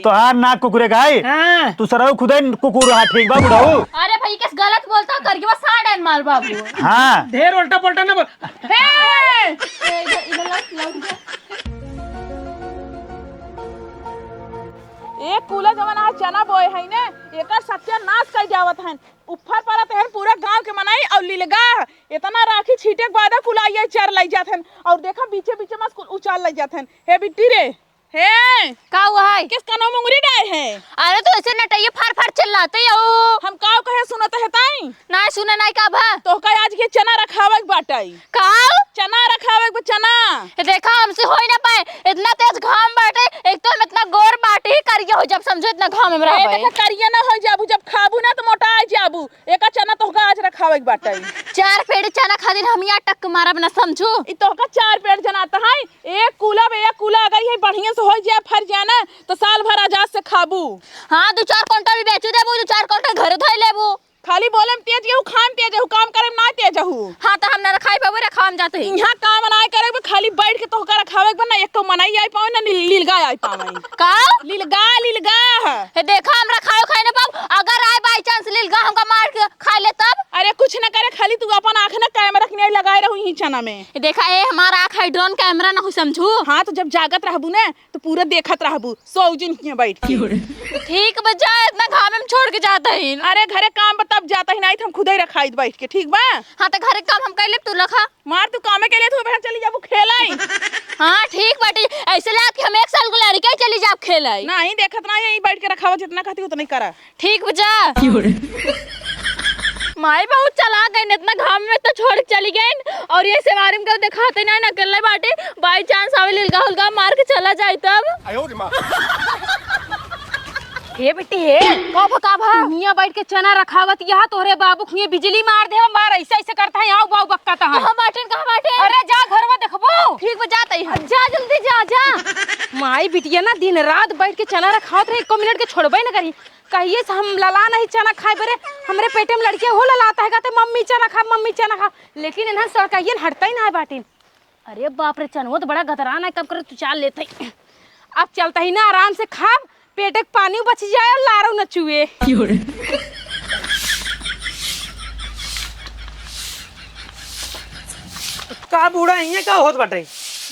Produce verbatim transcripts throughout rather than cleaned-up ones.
तोहार नाक कुकुरे का है? हाँ। तू सरऊ खुदे कुकुर रहा, ठीक बा बुढ़ऊ? अरे भाई, कैसे गलत बोलता, करके बस साढ़ एन माल बाबू। हाँ। ढेर उल्टा पुल्टा ना बोल। हे! ए, इधर, इधर लौट, लौट जा। एक कूला जवन आज चना बोए है ने, एकर सत्यानाश कर जावत हन। उफर परत हन पूरा गांव के मनई और लीलगाह। इतना राखी छीटे के बाद कुल आइए चर लई जात हन। और देखा, बीचे बीचे मस कुल उचार लई जात हन। हे बिट्टी रे, हे। का हुआ है? किस कनो मुंगरी डाय है? अरे, तो ऐसे नटैया फार फार चिल्लाते हो। हम काव कहे सुनत है ताई? नाहीं सुने, नाहीं का भा? तोहका आज के चना रखावे के बाटई। का? चना रखावे के बा, चना। ये देखा, हमसे होई ना पाए, इतना तेज घाम बाटे, एक तो हम इतना गोर बाटी, करिया हो जब समझो इतना घाम में ए, रहबे। देखा, करिया ना हो जाबू, जब खाबू ना तो मोटा आ जाबू। एका चना तोहका आज रखावे के बाटई। चार पेड़ चना खातिर हम यहाँ टक मारब ना, समझू। ई तोहका चार पेड़ जनाता है, एक कूला बे, एक कूला अगर ये बढ़िया से हो जाए, फर जाए ना, तो साल भर आजाद से खाबू। हाँ, दो चार कुंटल भी बेचू देबू, दो चार कुंटल घर धई लेबू। खाली बोले में तेज हूँ, खाए में तेज हूँ, काम करे में ना तेज हूँ। हाँ, तो हम ना रखाई पाबू, रखावा हम जाते हैं। यहाँ काम ना करे बे, खाली बैठ के तोहका रखावे के बा, ना एक मनई आई पावे, ना लील-, लीलगा आई पावे। का? लीलगा, लीलगा। हे देखा, हम रखावे खाए ना पाऊ, अगर आए by chance लीलगा हमका मार के खा ले तब? अरे कुछ ना करे, खाली तू अपन आँख ना कैमरा के नहीं लगाए रहू यही चना में। ये देखा, ए हमारा आँख है, drone camera ना हो समझू। हाँ, तो जब जागत रहबू ना, तो पूरा देखत रहबू, सौ जन हियाँ बैठ के। ठीक बा, जा, इतना घाम में छोड़ के जाता ही। अरे, घरे काम बा तब जाता ही, नाहीं तो हम खुदे रखाइत बैठ के, ठीक बा? हाँ, तो घरे काम हम कर लेब, तू रखा। मार, तू कामे के लिए तू बहन चली जाबू खेलाई। हाँ, ठीक बाटी, ऐसे ला कि हम एक साल के लड़के चली जाब खेलाई। नाहीं, देखत नाहीं, यहीं बैठ के रखावा, जितना कहती उतना ही करा। ठीक बा, जा। माई बहुत चालाक है, इतना घाम में तो छोड़ के चली गई, और ये सेवारी में केहू देखाते नाहीं, अकेले बाटे, by chance आवे लिलगा हुलगा मार के चला जाए तब। हे बिट्टी हे, का भा, का भा? हियाँ बैठ के चना रखावत, यहाँ तोहरे बाबू खुए बिजली मार दे, मार ऐसे ऐसे करता है, आऊ बाऊ बक्का तहाँ। कहाँ बाटेन, कहाँ बाटेन? अरे जा घरवा देखबो। ठीक बा, जात ही हम। जा जल्दी जा, जा। माई बिटिया ना दिन रात बैठ के चना रखावत रहे, एको मिनट के छोड़बे न करी। कहिए से हम लला नहीं चना खाए बरे, हमरे पेटे में लड़के हो ललाता है, कहते, "मम्मी चना खा, मम्मी चना खा।" लेकिन इन्हन सड़काइयन हटता ही ना है बाटिन। अरे बाप रे, चनवो तो बड़ा गदरान है, कब करे तू चाल लेते। अब चलता ही ना, आराम से खाब, पेटे के पानी बच जाए और लारो न चुए। का बूढ़ा, इहाँ का होत बाटे?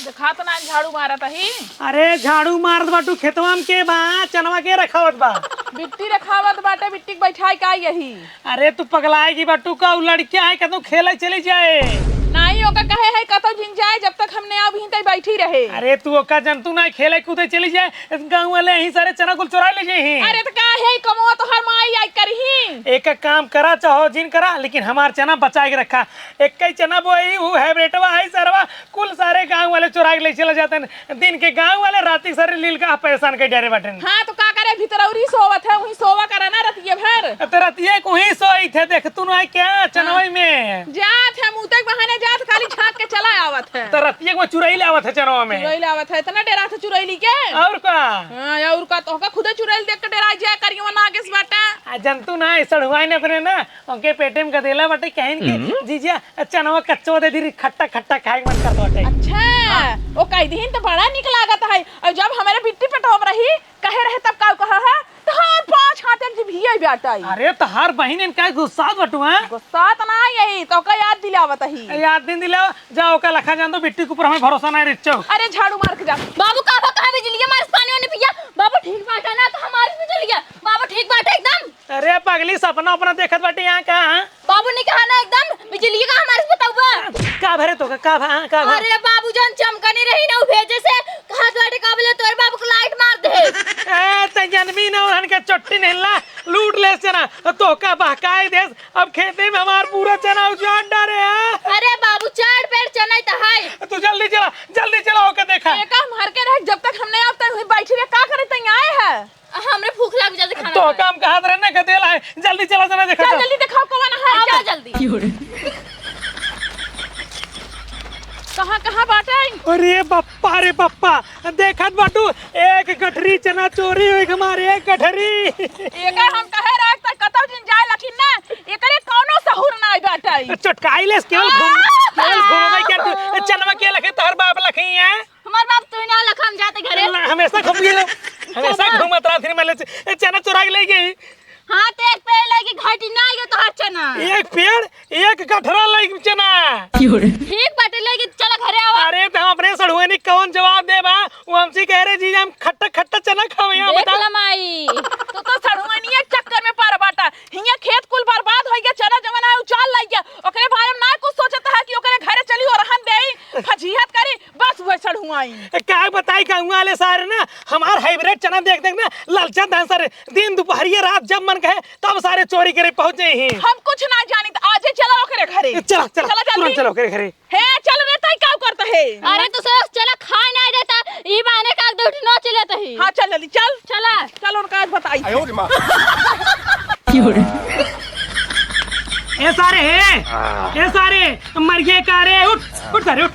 देखा तो ना, झाड़ू मारत ही। अरे, झाड़ू मारत बाटू, खेतवा में के बा, चनवा के रखावत बा? बिट्टी रखावत बाटे, बिट्टी के बैठाई का यही। अरे, तू पगलाए की बाटू का, उ लड़किया है, कतौ खेले चली जाए। नाहीं, ओका कहे है, कतौ जिन जाए, जब तक हमने अब यहीं तई बैठी रहे। अरे, तू ओका जन, तू ना खेले कूदे चली जाए, गाँव वाले यहीं सारे चना कुल चुरा ले जाए हैं। अरे, तो का है, कमवा तो हर माई आई करही। एक काम करा, चाहो जिन करा, लेकिन हमार चना बचाए के रखा। एक ही चना बोई, उ हाइब्रिडवा है सरवा, कुल सारे गाँव वाले चुरा के ले चले जाते हैं। दिन के गाँव वाले, राती सारे लीलगाह परेशान कर डरे बाटेन। हाँ, तो का करे, भितरौरी सोवत है, वहीं सोवा करे ना रतिये भर। तो रतिये को ही सोई थे, देख तू ना क्या चनवई में। जात है, मुँह तक बहाने जात, खाली झाँक के चला आवत है। तो रतिये को चुरैल आवत है चनवा में। चुरैल आवत है, इतना डेरा था चुरैली के। और का? हाँ, और का, तोहका खुदे चुरैल देख के डेरा जाए, करियवा नागेश बाटा। आ, जंतु ना, सड़ुआइन अपने ना, उनके पेटे में गदेला बाटे, कहिन के, हम्म। जीजा, चनवा कच्चो दे दी, खट्टा खट्टा खाए के मन करत बाटे। अच्छा, हाँ। ओ कह दीन तो बड़ा निक लागत है। और जब हमारे बिट्टी पेटवा में रही, कहे रहे तब का कहा है? तहार पाँच हाथे के जिभिया बाटे। अरे तहार बहिन इनका गुस्सात बटुआ। गुस्सात ना यही, तो का याद दिलावत ही। याद दिन दिलावा, जा ओका लखा जान दो, बिट्टी के ऊपर हमें भरोसा ना रिचो। अरे झाड़ू मार के जा। बाबू का बा, कहाँ बिजलिया मार पानी वानी पिया? बाबू ठीक बाटे ना, तो हमारे बिजलिया। बाबू ठीक बाटे एकदम। अरे पगली, सपना अपना देखत बाटे यहाँ का? बाबू ने कहा ना एकदम, बिजली का हमारे से बताऊबा। का भरे तो का, का भा, हाँ, का भा? अरे बाबू जौन चमकनी रही ना, उ भेजे से कहा द्वारे का बोले तोर बाबू को लाइट मार दे। ए, ते जनमी ना उन्हन के चोट्टी नहीं ला, लूट ले से ना, तो का बहकाए देस, अब खेते में हमार पूरा चना उजाड़ डारे है। अरे बाबू, चार पेड़ चना ही तो है। तू जल्दी चला, जल्दी चला, ओके देखा। ये काम हर के रह, जब तक हमने अब तक बैठी रहे, का करे तई आए है? हमरे भूख लाग, जल्दी खाना तो खा। काम कहा रहे ना के देला है, जल्दी चला, चला देखा चल, तो। जल्दी देखाओ कौन है, आवा चल। जल्दी। कहाँ, कहाँ बाटे? अरे बप्पा रे बप्पा, देखत बाटू, एक गठरी चना चोरी हुई हमारे, एक गठरी। एकर हम कहे रहे त कतौ दिन जाए, लेकिन ना, एकरे कौनो सहूर ना बाटे। चटकाई लेस, केवल घूम, आ! केवल घूमबे क्या तू? चनवा के लखे तोहर बाप लखी है? हमार बाप तू ही ना लखा, हम जाते घरे। ना, हमेशा घूम के हमेशा चना। घूमत रहत ही, मैं ले च-, ए, चना चोरा के ले गई। हाँ, तो एक पेड़ लगी घटी ना, ये तोहार चना। एक पेड़, एक गठरा लगी चना। ठीक बाटे, ले गई, चला घरे आवा। अरे, तो हम अपने सड़ुआनी कौन जवाब देबा? वो हमसे कह रहे, "जीजा, हम खट्टा खट्टा चना खावे, यहाँ देख बता।" ला माई। तू तो सड़ुआनिया के चक्कर में पड़ बाटा। हियाँ खेत कुल बर्बाद होइ गया, चना जवन है उचाल लाइ गया। ओकरे बारे में ना कुछ सोचत है कि ओकरे घरे चली और रहन देई, फजीहत करी, बस वह सड़ुआइन। ए, का बताई, गाँव वाले सारे ना हमार हाइब्रिड चना देख देख ना ललचत हैं सारे। दिन दुपहरिया रात जब मन कहे तब सारे चोरी करे पहुँचे ही। हम कुछ ना जानित, आजे चला ओकरे घरे। ए, चला, चला, चला जल्दी। तुरंत चला ओकरे घरे। हे, चल रे, तई का करत है? अरे, तू सोच, चला, खाए नहीं देता, ई बहाने का दो ठो नोच लेत ही। हाँ, चल जल्दी, चल। चला। चल, उनका आज बताई। ए सारे, हे, ए सारे, मर गए का रे? उठ, उठ सारे, उठ।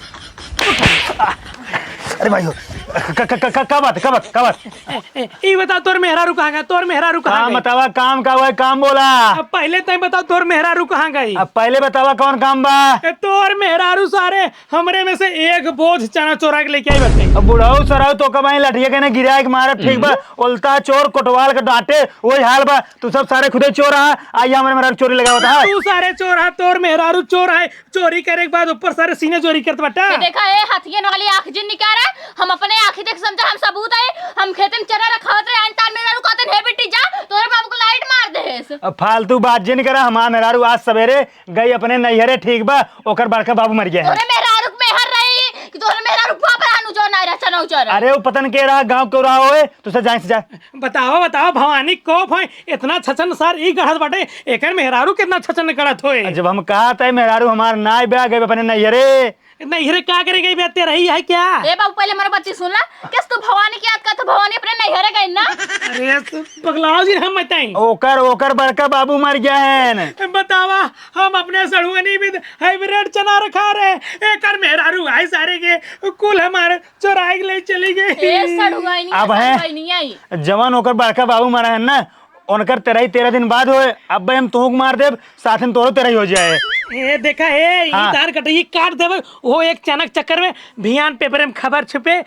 अरे भाई, क-, क-, क-, क-, का बात है, का बात, का बात? ए, ए, ई बताओ, तोर मेहरारू कहाँ गए? तोर मेहरारू कहाँ हाँ, गई? बतावा, काम का हुआ है, काम बोला। अब पहले तय बताओ, तोर मेहरारू कहाँ गई? अब पहले बतावा, कौन काम बा? ए, तोर मेहरारू सारे हमरे में से एक बोझ चना चोरा के लेके आई बाटे। अब बुढ़ऊ सराऊ तो कब आई लठिया के ने गिराए के मारे, ठीक बा? हम्म। उल्टा चोर कोटवाल के डांटे, वही हाल बा। तू सब सारे खुदे चोर रहा, आई हमरे मेहरारू चोरी लगावत हा। तू सारे चोर हा, तोर मेहरारू चोर है, चोरी करे के बाद ऊपर सारे सीने चोरी करत बाटा। ये देखा, ए हथियन वाली आँख जिन निकारा, हम अपने आँखी देख समझा, हम सबूत है, हम खेतन चना रखावत रहे, आइन तार मेहरारू कहतन, "हे बेटी जा, तोरे बाबू को लाइट मार देस।" अब फालतू बात जिन करा, हमार मेहरारू आज सवेरे गई अपने नैहरे, ठीक बा, ओकर बड़का बाबू मर गया है। तोरे मेहरारू के मेहर रही कि तोरे मेहरारू बाप रहनु जो ना रहा चना उचर। अरे वो पतन के रहा, गाँव के रहा होए, तू से जाए से जा। बताओ, बताओ, भवानी कोप है, इतना छछन सार ई गढ़त बाटे, एकर मेहरारू कितना छछन गढ़त होए। जब हम कहा था मेहरारू हमार नाई बा, गए अपने नैहरे। नैहरे का करे गई बे, तेरा ही है क्या? ए बाबू, पहले मेरा बच्ची सुन ला, किस तू भवानी की याद करत, भवानी अपने नैहरे गई ना। अरे तू पगलाओ जी, हम बताई। ओकर, ओकर बड़का बाबू मर गया है। बतावा, हम अपने सड़ुआनी में हाइब्रिड चना रखा रहे, एकर मेहरारू आई सारे के कुल हमारे चोराई के ले चली गई। ए सड़ुआइनी, अब है, सड़ुआइनी आई। जवन ओकर बड़का बाबू मरा है ना, उनकर तेरह ही तेरह दिन बाद होए, अब हम तोहूँ के मार देब, साथ में तोरो तेरह ही हो जाए। ए देखा, ए, ई हाँ। धान कटई काट देबे, वो एक चना के चक्कर में भियान पेपर में खबर छपे,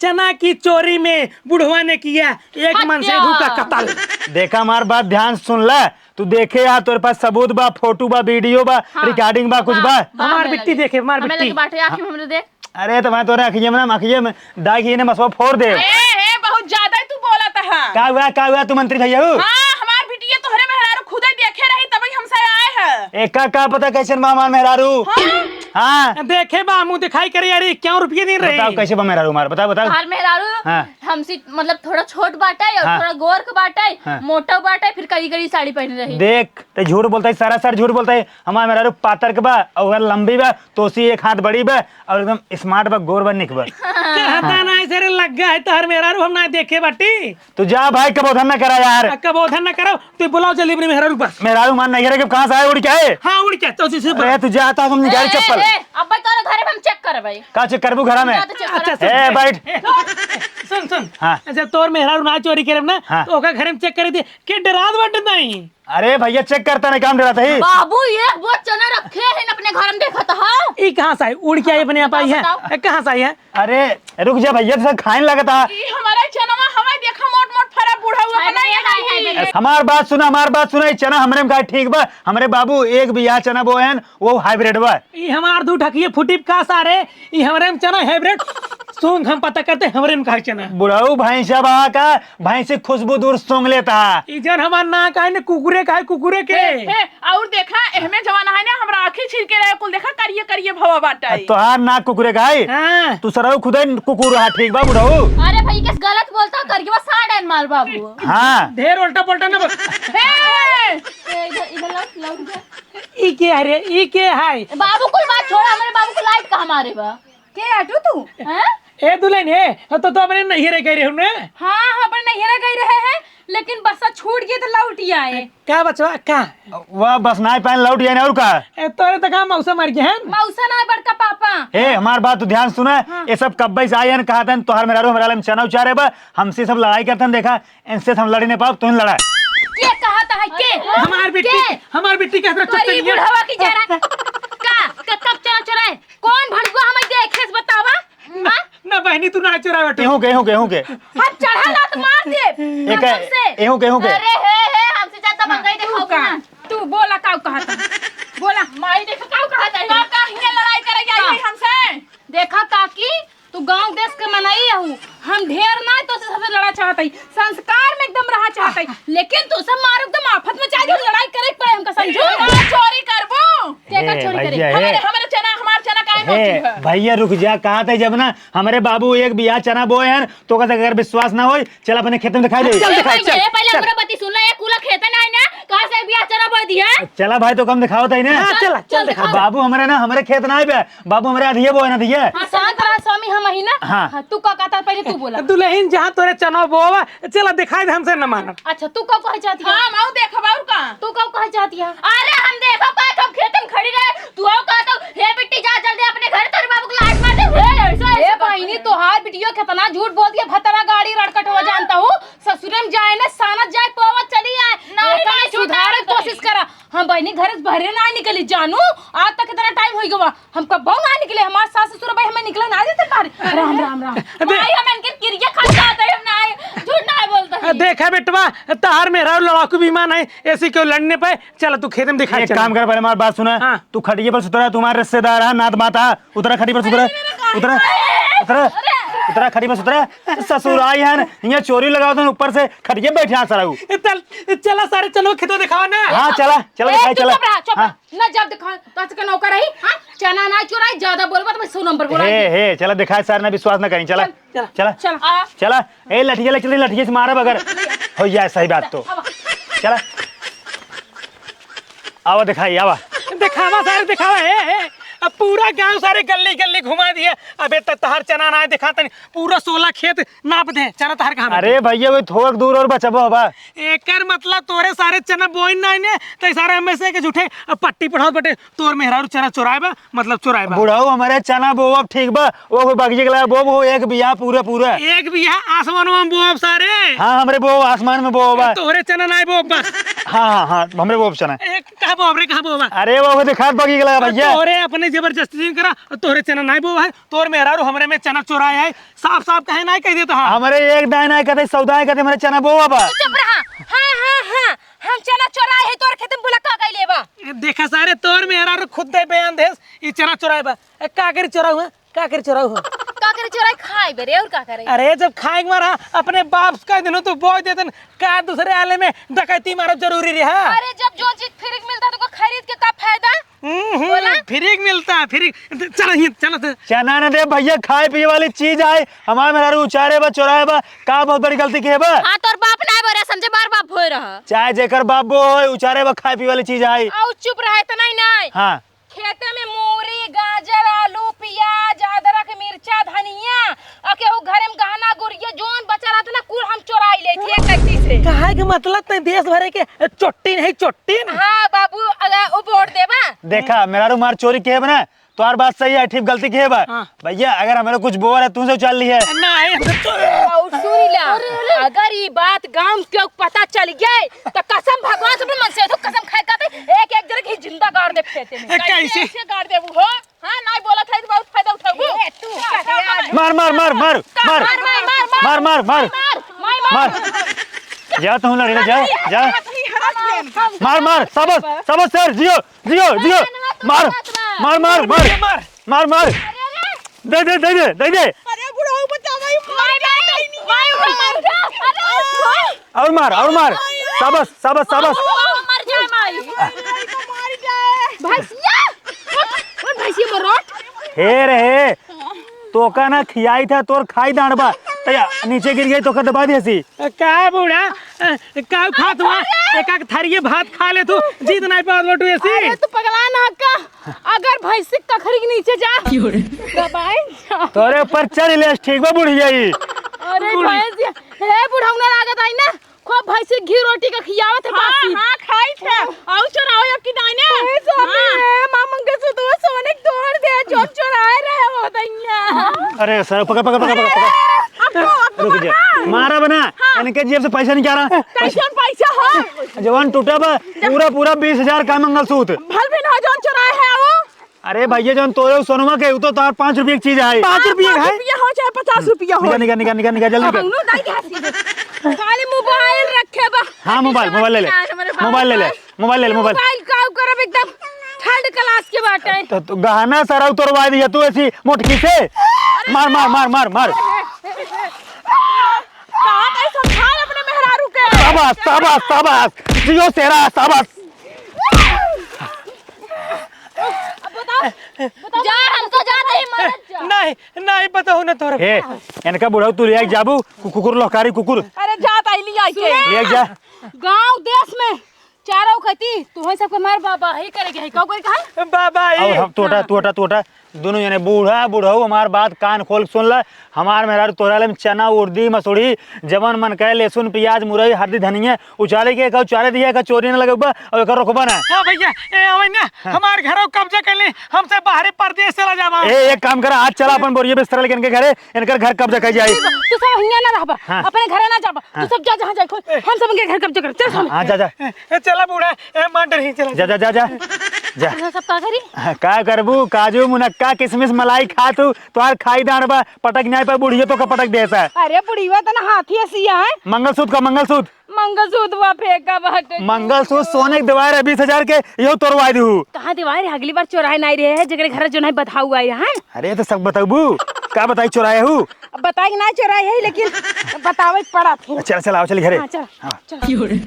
"चना की चोरी में बुढ़वा ने किया एक मनसेधू का कत्ल।" देखा, हमार बात ध्यान सुन ला, तू देखे यहाँ तोरे पास सबूत बा, फोटो बा, वीडियो बा, हाँ। रिकॉर्डिंग बा, कुछ बा? बा, हमार बिट्टी देखे, हमार बिट्टी। बाटे, आँखी में हमरे देख। अरे, तो मैं तोरे अखिये में ना, अखिये में दाई के इन्हें मसवा फोड़ दे। ए, ए, बहुत ज्यादा ही तू बोलत है। का हुआ, का हुआ, तू मंत्री भैया हो? हाँ, हमार बिटिया तोहरे मेहरारू खुदे देखे रही, तभी हमसे आए हैं। एका का पता कैसन बा हमार मेहरारू? हाँ। हाँ। देखे बा, मुँह दिखाई करे, अरे, इक्यावन रुपये दिन रही। बताओ, कैसे बा मेहरारू हमार? बताओ, बताओ। हमार मेहरारू हाँ। हमसे, मतलब, थोड़ा छोट बाटे और हाँ। थोड़ा गोर के बाटे, हाँ। मोटा बाटे, फिर करी करी साड़ी पहने रही। देख, ते झूठ बोलता है, सरासर झूठ बोलता है। हमार मेहरारू पातर के बा, और लंबी बा, तोसी एक हाथ बड़ी बा, और एकदम स्मार्ट बा, गोर बा, निक बा। कहता ना ऐसे रे लग गया है तोहर मेहरारू, हम ना देखे बाटी। तू जा भाई, कबोधन ना करा यार। आ, कबोधन ना करो, तू बुलाओ जल्दी अपने मेहरारू के पास। मेहरारू मान नहीं करे कि कहाँ से आए, उड़ के आए? हाँ, उड़ के, तो जैसे अरे तू जा, तो हम निकाल ए, चप्पल। ए, ए, अब भाई तोरे घरे में हम चेक करबै। का चेक करबू घरा में? जा तो चेक अच्छा, कर। सुन, ए, बैठ। ए, सुन, सुन। हाँ। अच्छा, तोर मेहरारू ना चोरी करे ना, हाँ। तो ओका घरे में चेक करे दे। के डरात बाटे नहीं? अरे भैया, चेक करता नहीं, काम डराता है। बाबू, एक बोझ चना रखे हैं अपने घर में, देखत है। ई कहाँ से आई? उड़ के आई अपने आप आई है? बताओ। ए, कहाँ से आई है? अरे रुक जा भैया, तो सब खाइन लगता। ई हमारा चनवा हवा देखा, मोट मोट फरा बुढ़ऊ अपना हाय, ये हाय, नहीं। हाय, हाय। हमार बात सुना, हमार बात सुना, ई चना हमरे में खाए ठीक बा। हमरे बाबू एक बिया चना बोए हैं, वो हाइब्रिड बा। ई हमार दू ढकिए फुटी का सारे, ई हमरे में चना हाइब्रिड। सूंघ हम पता करते, हमरे में खाए चना। बुढ़ऊ भैंसा बा का, भैंसी खुशबू दूर सूंघ लेता। ई जन हमार ना काहे ने कुकुरे काहे, कुकुरे के। ए, ए, और देखा, एहमे जवान है ना, हमरा आँखी छील के रहे, कुल देखा, करिए, करिए भवा बाटा आ, है। तोहार नाक कुकुरे का है? हाँ। तू सरऊ खुदे कुकुर रहा, ठीक बा बुढ़ऊ? अरे भाई, कैसे गलत बोलता, करिए बस साढ़ एन माल बाबू। हाँ। ढेर उल्टा पुल्टा ना बोल। हे! ए, इधर, इधर लाओ, लाओ इधर। ई के है रे? ई के है? बाबू कुल बात छोड़ा, हमरे बाबू को लाइट कहाँ मारे बा? के आटू तू? हैं? ए दुल्हन, ए, तो, तो अपने नैहरे गई रहे ना? हाँ, हम अपने नैहरे गई रहे हैं, लेकिन बस छूट गई तो लौट ही आए। का बचवा, का? वह बस नाई पाइन लौट ही आए ना, और का? ए, तोरे तो का मौसा मर गए हैं? मौसा ना, बड़का पापा। ए, हमार बात तो ध्यान सुना, हाँ। ये सब कब्बे से आए हैं, कहा था, तोहर मेहरारू हमरा ला में चना उचारे बा, हमसे सब लड़ाई करते हैं, देखा, इनसे हम लड़ी नहीं पाओ, तुम लड़ा। के कहा था है, के? हमार बिट्टी, के? हमार बिट्टी के तरह तोरी चुप करिए। बुढ़वा की जरा। का, का, कब चना चुराए? कौन भड़ुआ हमें देखे से बतावा? हाँ? ना बहिनी, तू ना चोरावा तू। एहू के, एहू के, एहू के। हम चढ़ा लात मार दे। एक कसम से। एहू के, एहू के। अरे हे, हे, हमसे ज्यादा महंगाई तू देखाओ का? ना। तू बोला, काऊ कहत है? बोला। माई देखो, काऊ कहत है? का, का हियां लड़ाई करे आई का? है हमसे? देखा काकी, तू गांव देश के मनई हऊ, हम ढेर ना तो से सबसे लड़ा चाहत हई, संस्कार में एकदम रहा चाहत हई, लेकिन तू सब मारो एकदम आफत मचा दियो, लड़ाई करे के पड़े हमका, समझो? का चोरी करबो? के का ए, चोरी करे? भैया, ए। हमारे, हमारे चना, हमार चना काहे ए, नोची है? भैया रुक जा, कहत है जब ना हमरे बाबू एक बिया चना बोए हैं, तो कहते अगर विश्वास ना होई, चल अपने खेत में दिखाई दे। चल ए दिखाई, भैया, चल, ए पहले चल। हमरा बती सुन ले, ए कुला खेते ना है ना, कहाँ से बिया चना बोए दिया? चला भाई, तो कम दिखावत है ना। हाँ, चल, चल चल दिखा। दिखा। बाबू हमरे ना, हमरे खेत ना आइबे, बाबू हमरे अधिये बोए ना दिए। हाँ, शांत रहा स्वामी, हम ही ना। हाँ। हाँ, तू का कहता, पहले तू बोला। दुल्हन जहाँ तोरे चना बोवा, चला दिखाई दे, हमसे न मानब। अच्छा, तू का कहे चाहती है? हाँ, माऊ देखब और का? तू का कहे चाहती है? अरे हम देखो का, हम खेत में खड़ी रहे, तू आओ का तो, हे बिट्टी जा जल्दी अपने घर, तेरे बाबू को लात मार दे। हे, ऐसा, ए ऐसा बहिनी, तोहार बिटिया कितना झूठ बोलती है, भतरा गाड़ी रड़कट हो जानता हूँ, ससुरे में जाए ना, सानत जाए, पोवत चली आए, नहीं, एका नहीं, झूठ सुधारे नहीं कोशिश करा। हम बहिनी घर से बहरे ना निकली जानू, आज तक इतना टाइम हो गवा, हम कब्बो ना निकले, हमार सास ससुर भाई हमें निकले ना देते बाहर। राम, राम, राम। दे- भाई, हम इनके किरिया खा जाते हैं, हम ना आए, झूठ ना बोलते हैं। देखा बेटवा, तहार मेहरारू लड़ाकू विमान है, ऐसी क्यों लड़ने पे? चला तू खेत में दिखा, एक चला। काम कर, पहले हमारी बात सुना। हाँ। तू खटिए पर सुतरा, तुम्हारे रिश्तेदार है, नात माता, उतरा खटिए पर सुतरा, अरे, मेरा उतरा, गाड़ी। उतरा, अरे। उतरा खटिए पर सुतरा। ससुर आई है ना, यहाँ चोरी लगाओ तो ऊपर से खटिए बैठे हैं सारा। ए, चल, चला सारे चनो खेतों दिखाओ ना। हाँ, चला, चला ए, दिखाई, तू चला। चुप रहा, चुप हाँ। रहा। ना जब दिखा, तो आज के नौकर रही, हाँ? चना ना चुराई, ज्यादा बोलबा तो मैं सौ नंबर बोला। हे, हे, चला दिखाए, सर ने विश्वास ना करी, चला। चल, चला। चला। चला। आ। चला। ए, लठिया ले चली, लठिया से मारब अगर हो जाए सही बात तो। आवा। चला। आवा दिखाई, आवा। दिखावा सारे, दिखावा, हे, हे। अब पूरा गांव सारे गल्ली, गल्ली घुमा दिए। अबे त तहार चना ना दिखा तनी, पूरा सोलह खेत नाप दे, चना तहार कहाँ बाटे? अरे भैया, वही थोक दूर और बचबो हबा। एकर मतलब तोरे सारे चना बोइन ना आइने, तो सारे हमें से के झूठे पट्टी पढ़ाओ बटे, तोर मेहरारू चना चोराए बा, मतलब चोराए बा। बुढ़ऊ, हमरे चना बोअब ठीक बा, वो कोई बगिया के लगा बोअब, वो एक बिया पूरा पूरा। एक बिया आसमान में बोअब सारे। हाँ, हमरे बोअब आसमान में बोअब बा। तोहरे चना नाई बोअब बा। हाँ, हाँ, हाँ, हमरे बोअब चना। ए, कहाँ बोअब रे, कहाँ बोअब बा? अरे वो दिखात बगिया के लगा भैया। तोहरे अपने जबरदस्ती जिन करा, तोहरे चना नाई बोअब है, तोर मेहरारू हमरे में चना चोराए है, साफ साफ कहे नाई कह देता हाँ। हमरे एक दाई नाई कहते, सौ दाई कहते, हमरे चना बोअब बा। तू चुप रहा। हाँ, हाँ, हाँ, हम चना चोराए है, तोर खेत में बोला का कइले बा? ए, देखा सारे, तोर मेहरारू खुद दे बयान देस, ई चना चोराए बा। ए, का करी चोराऊ है? का करी चोराऊ हो? का करी चोराई खाए बे रे, और का करे? अरे, जब खाए के मारा अपने बाप से कह देनु तो बोल देतन, का दूसरे आले में डकैती मारब जरूरी रहे, हाँ? अरे, जब जो चीज फ्री के मिलता तो खरीद के का फायदा? हम्म, हम्म, बोला? फ्री के मिलता, फ्री। चला ही, चला तो। चना न दे भैया, खाए पिए वाली चीज आए, हमारे मेहरारू उचारे बा, चोराए बा, का बहुत बड़ी गलती किहे बा? हाँ, तोर बाप ना बोले, समझे, बार बाप होए रहा। चाहे जेकर बाप बो होए, उचारे बा, खाए पिए वाली चीज आए। आउ चुप रहे, इतना ही नहीं। हाँ। खेते में मूरी, गाजर, आलू, पियाज, अदरक, मिर्चा, धनिया, और केहू घरे में गहना गुरिया जोन बचा रहत ना, कुल हम चोराई लेत ही एक गलती से। कहे के मतलब तै देश भरे के चोट्टी नहीं, चोट्टी न। हाँ बाबू, अगर वो वोट देबा। देखा, मेहरारू मार चोरी किहे बा ना, तोहार बात सही है, ठीक गलती किहे बा। हाँ। भैया, अगर हमरे कुछ बोअब रहे, तुमसे उचार ली है। नहीं, हम तो चोर है। और सुन ला, अगर ई बात गांव के पता चल गए, तो कसम भगवान से, मन से तो कसम खाए खाते, एक एक जने के जिंदा गाड़ दे खेते में। ए, कैसे? कैसे गाड़ देबू हो? हाँ, नहीं बोलत है तो बहुत फायदा उठाबू। ए, तू का, का, का, का, मार, मार, मार, मार, का, मार। मार, मार, मार, मार। मार, मार, मार। मार, मार। मार। जा, तू लड़ी ना, जा, जा। मार, मार, सबस, सबस सर, जियो। जियो, जियो। मार, मार, मार, मार। मार, मार। दे दे, दे दे, दे दे। अरे बुढ़ऊ बचावा, ई माई, माई, माई, माई, माई, माई। और मार, और मार। शाबाश, शाबाश, शाबाश। मर जाए माई। भैंसिया। उठ, उठ भैंसिया मरोट। हे रे हे। तोका ना खियाई था, तोर खाई दांड़बा। तैया नीचे गिर गई, तोका दबा दिया सी। का बूढ़ा, अ, का खात हुआ? एक आध थरिये भात खा ले तू, जीत नहीं पावत बटू ऐसी। अरे तू पगला ना का? अगर भैंसी कखरी के नीचे जा, क्यों रे? दबाए जा। तोरे ऊपर चढ़ ले, ठीक बा बुढ़िया ई। अरे बुढ़- भैंस, हे बुढ़ौना लागत आई ना, खूब भैंसी घी रोटी का खियावत है हाँ, बासी। हाँ, खाई थे। आउ चोराओ अब की दाने। ए, स्वामी, हाँ। ए, माँ मंगलसूत्र सोने के तोड़ दे, जो चोराए रहे हो दैया। अरे सर, पकड़, पकड़, पकड़, पकड़, पकड़। अब तो, अब तो रुक जा। मारना। मारा बना। हाँ। इनके जेब से पैसा निकाला। कैसन पैसा हो? जवान टूटा बा, पूरा, पूरा बीस हजार का मंगलसूत्र। भल भी ना जौन चोराए है वो। अरे भैया, जौन तोरे उ सोनवा के, उ तो तोहार पाँच रुपया के चीज है। पाँच रुपया है? पाँच रुपया हो चाहे पचास रुपया हो। निका, निका, निका, निका, निका, जल्दी अब कर। उन्हों दाई के हंसी दे। खाली मोबाइल रखे बा। हाँ, मोबाइल, मोबाइल ले ले। यार, हमारे मोबाइल ले ले। बाप मोबाइल ले ले, मोबाइल। मोबाइल का करब, एकदम थर्ड क्लास के बाटे। तो, तो गहना सारा उतरवा दिया तू ऐसी मोटकी से। मार, मार, मार, मार, मार। कहाँ तक समझाए अपने मेहरारू के? शाबाश, शाबाश, शाबाश। जियो शेरा, शाबाश। अब बताओ, बताओ। जा, हम तो जाते ही मरत जा। नहीं, नहीं, बताओ ना तोरा। हे, इनका बुढ़ऊ तू ले आई जाबू, कु-, कुकुर लहकारी कुकुर। अरे जा ताई ले आई के। ले आई जा। गाँव देश में चारों खती, तोहई सबके मार बाबा ही करे के है। का कोई कहा? बाबा ही। और हम तोटा, हाँ। तोटा, तोटा, दोनों जने बूढ़ा, बुढ़ऊ, हमार बात कान खोल के सुन ला। हमार मेहरारू तोहरा ले में चना, उर्दी, मसूरी, जवन मन कहे, लहसुन, प्याज, मुरई, हरदी, धनिया, उचारे के, का उचारे दिया, का चोरी न लगबा, और एकर रोकबा ना। हाँ भैया, ए, आवे ना, हाँ। हमार घरों कब्जा कर ले, हमसे बाहरे परदेश चला जावा। ए, एक काम करा, आज चला अपन बोरिया बिस्तर लेके इनके घरे, इनकर घर कब्जा कर जाए। तू सब हियाँ ना रहबा, हाँ। अपने घरे ना जाबा, हाँ। तू सब जा जहाँ जाए, खोज, हम सब इनके घर कब्जा कर, चल हाँ, सब। हाँ, जा, जा। ए, ए, चला बूढ़ा, ए, मार डरही, चला। जा, जा, जा, जा। जा। अपना सब का करी? हाँ, का करबू? काजू, मुनक्का, किशमिश, मलाई खा तू, तोहार खाई दांड़ बा, पटक नाई पाए, बुढ़िया तो का पटक देस है। अरे बुढ़िया तो ना हाथी ऐसी है। मंगलसूत्र का मंगलसूत्र? मंगलसूत्र बा फेंका बाटे। मंगलसूत्र सोने के दिवाए रहे बीस हजार के, इहो तोरवाए दिहू। कहाँ दिवाए रहे? अगली बार चोराए नाई रहे है, जेकरे घर जो नहीं बताऊ आए हैं। अरे तो सब बताबू, का बताई चोराए हू? अब बताई ना चोराए है, लेकिन बतावे पड़ा थे। चल, चल, आओ, चल घरे। हाँ, चल, हाँ। चल।